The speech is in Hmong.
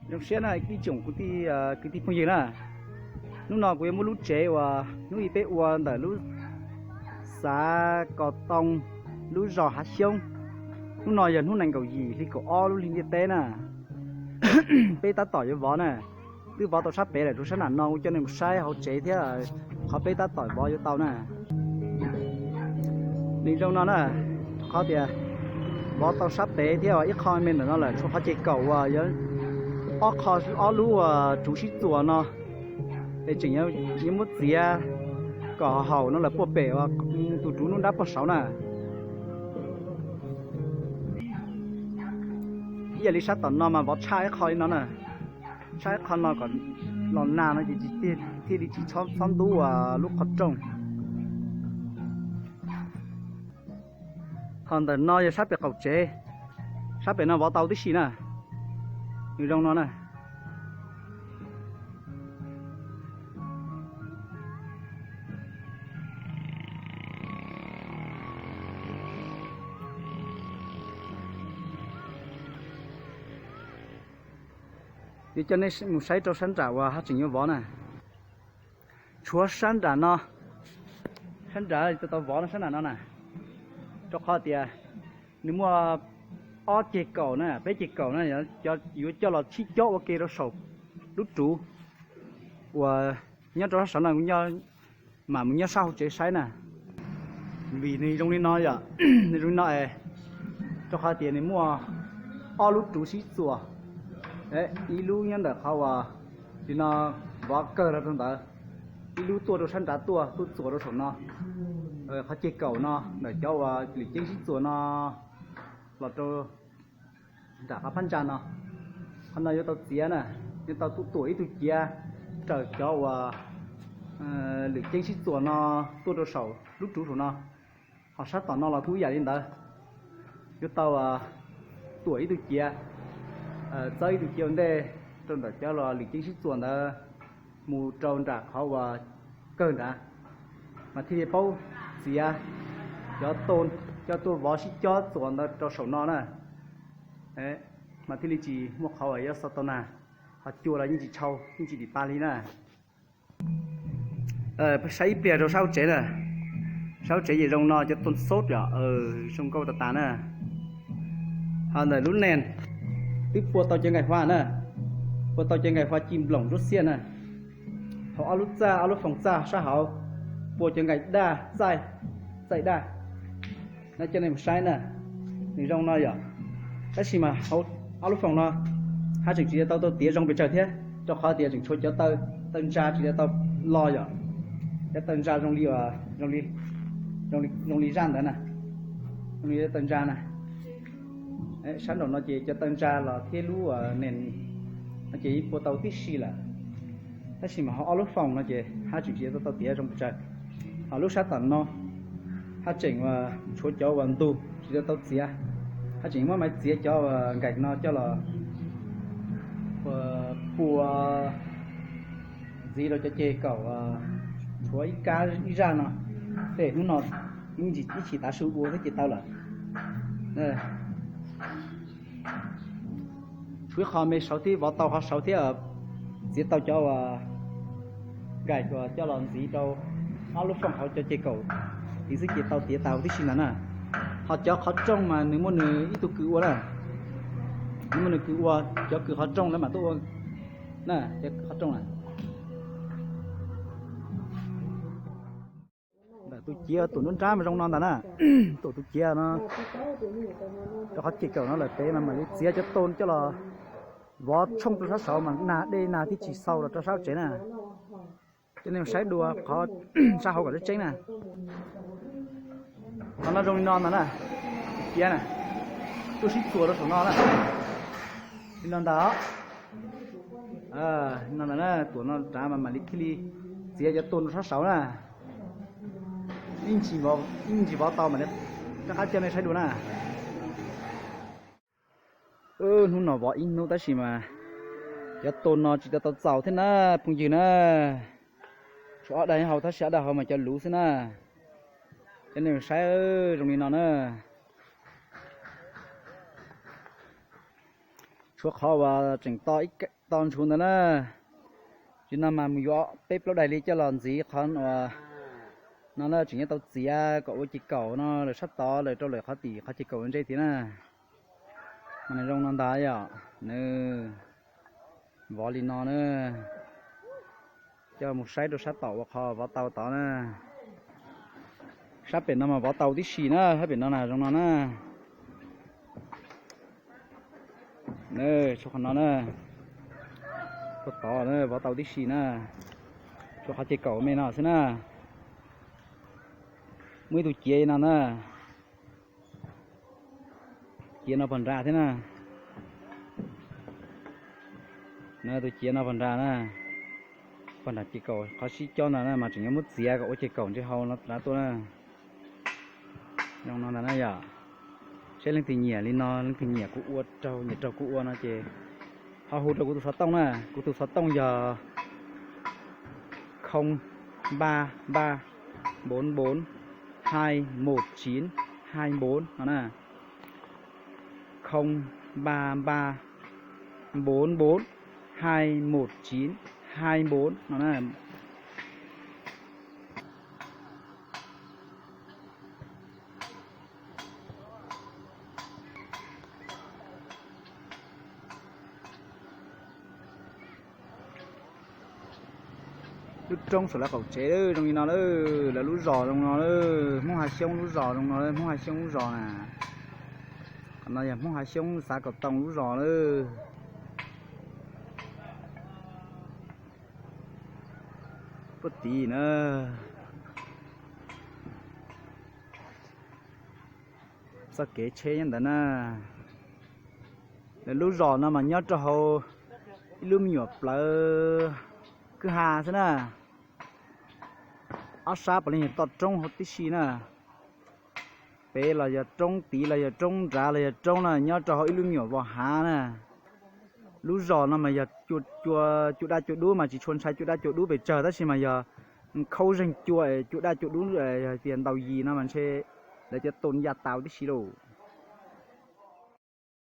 Zoo siab na ib tsoom kwv tij phooj ywg na, hnub no kuv yuav muab lub tsev uas hnub ib peb ua ntawm lub xav Kos Too, lub zos Hav Xyoob. Hnub no yog hnub nees nkaum yim hli kaum ob lub hli ntiaj teb na. Peb tab tom yuav vov na, twb vov tau sab pem lawm, rau sab nram no kuv coj nej mus saib hauv tsev thiab qhov peb tab tom vov yuav tau na. Nws zoo no na, qhov tias vov tau sab pem thiab ib qho me ntawm no lawm, tshuav qhov ceg kaum uas ob qho, ob lub tsuv sib txuas no, es tseem yuav muab txiav kom haum no lawm puag pem tus tsuv nruab nrab puag saud na. Ib yam li sab tom no mas vov tshaj ib qho li no na, tshaj ib qho no kom los nag no ces thiaj li tsis txhob ntub lub qhov rooj. Ho ntawm no yog sab pem qaum tsev, sab pem no vov tau tib si na, nws zoo no na. Yuav coj nej mus saib rau sab nram uas haj tseem yuav vov na. Tshuav sab nram no, sab nram tau vov no, sab nram no na, rau qhov tias nws muaj ob ceg kaum na, peb ceg kaum na, yuav coj los sib cob ua ke rau saum lub tsuv uas nyob rau sab saud no, mam mus nyob sab hauv tsev saib na. Vim nws zoo li no yom, nws zoo li no es rau qhov tias nws muaj ob lub tsuv sib txuas, ib lub nyob ntawm qhov uas li no vov kawg los rau ntawd, ib lub tuaj rau sab nrad tuaj, tuaj txuas rau saum no. Qhov ceg kaum no ntawm cov uas lwm ceeb sib txuas no los rau nram qhov phab ntsa no. Qhov no yuav tau txiav na, yuav tau tuam ib tug ciav raws cov uas lwm ceeb sib txuas no tuaj rau saum lub tsuv saum no. Ho sab tom no los kuj ib yam li ntawd, yuav tau tuam ib tug ciav, txawb ib tug ciav ua ntej rau ntawm cov lwm ceeb sib txuas ntawd mus rau nram qhov uas kawg nrad, mas thiaj li paub txiav cov, cov tuaj vov sib cob txuas ntawd rau saum no na. Mas thiaj li tsis muaj qhov uas yuav xaus tau nag, ho cua los yeej tsis tshau, yeej tsis dim pa li na. Saib ib pliag rau sab hauv tsev na, sab hauv tsev ces zoo no, cov tooj xob yom, zoo nkauj tas tas na. Ho ntawm lub nees twb pua tau cov nqaim hua na, pua tau cov nqaim hua ci nploom rub xiab na. Hauv ob lub txaj, ob lub foom txaj sab hauv pua cov nqaim daj, txaij, txaij daj. No coj nej mus saib na, nws zoo no yom. Tab sis mas hauv ob lub foom no haj tseem tsis tau tau tiav zoo pes tsawg thiab, rau qhov tias tseem tshuav cov taw ntsa tsis tau tau lo yom. Cov taw ntsa zoo li, zoo li zaj ntawd na, zoo li taw ntsa na. Sab nraum no ces cov taw ntsa los thiab lub nees no ces yeej pua tau tib si lawm. Tab sis mas hauv ob lub foom no ces haj tseem tsis tau tau tiav zoo pes tsawg. Ho lub sab tom no haj tseem tshuav cov uas ntug tsis tau tau txiav, haj tseem muab maiv txiav cov uas nqaim no coj los pua ntxiv rau cov ceg kaum, tshuav ib kab ib zaj no. Tej hnub no ib chim tav su ua thiab ces tau lawm. Tshuav ib qho me saud thiab, vov tau qhov saud thiab, txiav tau cov uas nqaim uas coj los ntxiv rau ob lub foom hauv cov ceg kaum tid xwb ces tau tiav tas huv tib si ntawd na. Ho cov qhov rooj mas nws muaj nws ib tug kws ua na, nws muaj nws kws ua, cov kws qhov rooj lawv mam tuaj ua na, cov qhov rooj na. Ntawm tus ciav tuam nruab nrab mas zoo no ntag na, tuam tus ciav no, rau qhov ceg kaum no lawm pem mas mam li txiav cov tooj coj los vov tshooj rau sab saud mas nag dej nag thiaj tsis xau los rau sab tsev na. Coj nej saib dua qhov sab hauv kom tseeb tseeb na. Qhov no zoo li no ntag na, ciav na, tuaj sib txuas rau saum no na, li no ntag. Li no ntag na, tuam no rov mas mam li thiaj li txiav cov tooj rau sab saud na. Ib ntsis vov tau mam li rov qab coj nej saib dua na. Hnub no vov ib hnub tab sis mas cov tooj no tsis tau tau txaus thiab na phooj ywg na. Tshuav ob dag nyob hauv tab sis ob dag hauv mas cov luv xwb na. Coj nej saib zoo li no na. Tshuav qhov uas tseem to ib Tau ntshuv ntawd na. Tsis no mas mus yuav peb plaub daim li coj los ntxiv qhov uas no na, tseem nyob tau txiav kom ua ces kaum no lawm sab tod lawm rau lawm qhov tim qhov ces kaum ntse thiab na. Mas nws zoo no ntag yom, nws vov li no na. Coj mus saib rau sab tom ua qhov vov tau tod na. Sab pem no mas vov tau tib si na, sab pem no na zoo no na. Qhov no na, tuaj tod vov tau tib si na. Tshuav qhov ces kaum me no xwb na. Muaj ib tug ciav no na. Ciav no pog nra thiab na. Tus ciav no pog nra na. Pog nram ces kaum qhov sib cob ntawd na mas tseem yuav muab txiav kom ua ces kaum ntse hau no tuaj na. Zoo no ntag na yom. Seb leej twg nyiam li no, leej twg nyiam kuv ua raug, nyiam raug kuv ua no ces ho hu rau kuv tus xov tooj na. Kuv tus xov tooj yog không ba ba bốn bốn hai một chín hai bốn no na. Không ba ba bốn bốn hai một chín hai bốn no na. Lub roob saum lawv qaum tsev zoo li no lawm, lawv lub zos zoo no lawm, Hmoob Hav Xyoob lub zos zoo no, Hmoob Hav Xyoob lub zos na. Qhov no yog Hmoob Hav Xyoob xav kom tau lub zos lawm. Puag tid na, txoj kev tsheb nyob ntawd na. Lawv lub zos no mas nyob rau hauv ib lub me nyuam plawv kwj ha xwb na. Ob sab puav leej yog toj roob huv tib si na. Pem los yog roob, tid los yog roob, nrad los yog roob na, nyob rau hauv ib lub me nyuam vos hav na. Lub zos no mas yog cua, cua daj cua dub mas tsis tshua ntshai cua daj cua dub pes tsawg tab sis mas yog nkhaub zeeg cua, cua daj cua dub, yog tias ntaus yis no mas ntshe lawv cov tus ya tau tib si lauj.